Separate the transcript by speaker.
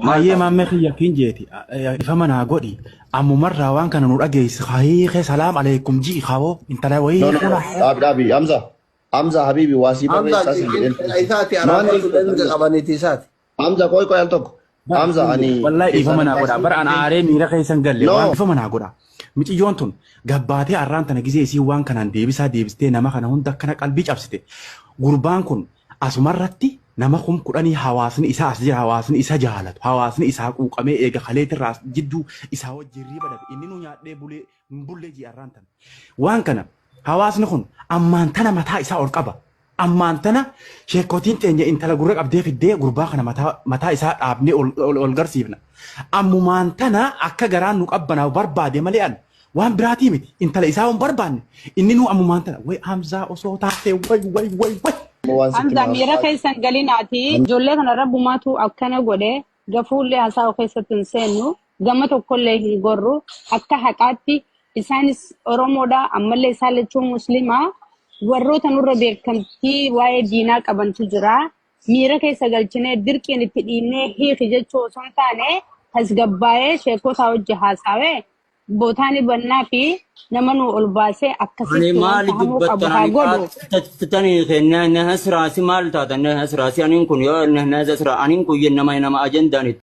Speaker 1: Maal
Speaker 2: Hayyee
Speaker 1: taate?
Speaker 2: Maammee kiyya kiin jeeti ifama naa godhi ammumarraa waan kana nu dhageessi hiikee salaam aleekum ji'i kaboo intala wayii
Speaker 3: No, no, no.
Speaker 2: kuna.
Speaker 3: Dhaabi, dhaabi. Hamza. Hamza Habibi waa sii
Speaker 4: Hamza
Speaker 3: barreessaa siin jedheen.
Speaker 4: isaati
Speaker 3: Maal
Speaker 4: araarfatu
Speaker 3: ni
Speaker 4: mirga qabaniiti isaati.
Speaker 3: Hamza qoy qoy al tokko. Hamza ani
Speaker 2: Wallahi dhiifama naa godha. Bara an aaree miira keessan galle
Speaker 3: No.
Speaker 2: waan dhiifama naa godha. Miciyyoon tun gabbaatee arraan tana gizee isii waan kanaan deebisaa deebistee nama kana hunda akkana qalbii cabsite. Gurbaan kun asumarratti nama 10,000 hawaasni isaa as jira, hawaasni isa jaalatu, hawaasni isaa quuqamee eega kaleetirraa as jidduu isaa wajjin riiba dhabe, inni nu nyaadhee bulee hin bullee jee arraan tana. Waan kana hawaasni kun ammaan tana mataa isaa ol qaba. Ammaan tana sheekkotiin teenya intala gurra qabdee fiddee gurbaa kana mataa, mataa isaa dhaabnee ol, ol, ol garsiifna. Ammumaan tana akka garaan nu qabbanaa'u barbaade malee an waan biraatii miti. Intala isaa hin barbaanne. Inni nuu ammumaan tana way Hamzaa osoo taatee way way way way.
Speaker 3: Waan sitti
Speaker 5: Hamza miira
Speaker 3: maal.
Speaker 5: keessan galinaati. Ijoollee kana rabbumaatu akkana godhe gafuullee haasa'u keessatti hin seennu gama tokkollee hin gorru akka haqaatti isaanis Oromoodha ammallee isaan lachuu Muslimaa warroota nurra beekamtii waa'ee diinaa qabantu jira. Miira keessa galchinee dirqiin itti dhiibnee hiiki jechuu osoo hin taane tasgabbaa'ee sheekotaa wajji haasawee bootaa ni bannaa fi nama nu ol baasee
Speaker 1: Ani
Speaker 5: akkasitti
Speaker 1: maali
Speaker 5: wanta hamuu qabu
Speaker 1: dubbattan
Speaker 5: haa
Speaker 1: ani
Speaker 5: godhu.
Speaker 1: qaattatanii kennaa na hasraasi maal taatan na hasraasi aniin kun yoo na hasraa aniin kun nama nama ajandaan itti.